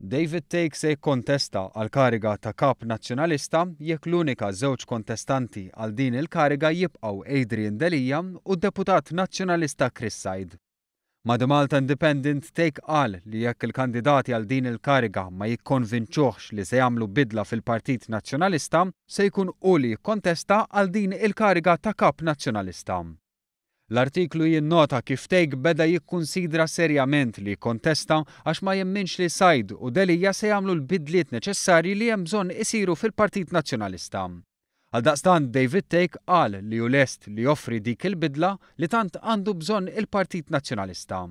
David Thake se jikkontesta għall-kariga ta' Kap Nazzjonalista jekk l-unika żewġ kontestanti għal din il-kariga jibqgħu Adrian Delia u d-Deputat Nazzjonalista Chris Said. Ma' The Malta Independent Thake qal li jekk il-kandidati għal din il-kariga ma jikkonvinċuhx li se jagħmlu bidla fil-Partit Nazzjonalista, se jkun hu li jikkontesta għal din il-kariga ta' Kap Nazzjonalista. L-artiklu jinnota kif Thake beda jikkunsidra serjament li jikkontesta għax ma jemminx li Said u Delia se jagħmlu l-bidliet neċessarji li hemm bżonn isiru fil-Partit Nazzjonalista. Għaldaqstant David Thake qal li hu lest li joffri dik il-bidla li tant għandu bżonn il-Partit Nazzjonalista.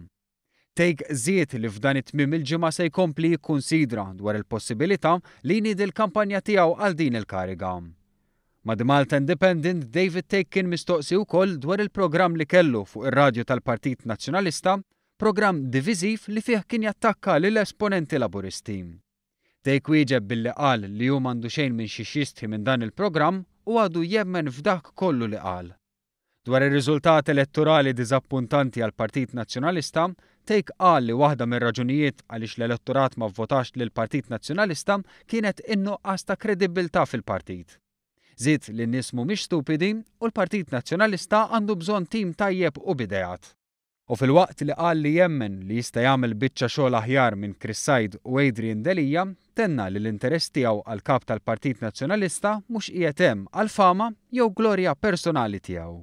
Thake żied li f'dan it-tmiem il-ġimgħa se jkompli jikkunsidra dwar il-possibilità li jniedi l-kampanja tiegħu għal din il-kariga. Ma' The Malta Independent, David Thake kien mistoqsi wkoll dwar il-programm li kellu fuq ir-radju tal-Partit Nazzjonalista, programm diviżiv li fih kien jattakka lil esponenti Laburisti. Thake wieġeb billi qal li hu m'għandu xejn minn xiex jistħi minn dan il-programm u għadu jemmen f'dak kollu li qal. Dwar ir-riżultat elettorali diżappuntanti għall-Partit Nazzjonalista, Thake qal li waħda mir-raġunijiet għaliex l-elettorat ma vvotax lill-Partit Nazzjonalista kienet in-nuqqas ta' kredibbiltà fil-partit. Żied li n-nies mhumiex stupidi u l-Partit Nazzjonalista għandu bżonn tim tajjeb u b'ideat. U filwaqt li qal li jemmen li jista' jagħmel biċċa xogħol aħjar minn Chris Said u Adrian Delia, tenna li l-interess tiegħu għal Kap tal-Partit Nazzjonalista mhux qiegħed hemm għall-fama jew glorja personali tiegħu.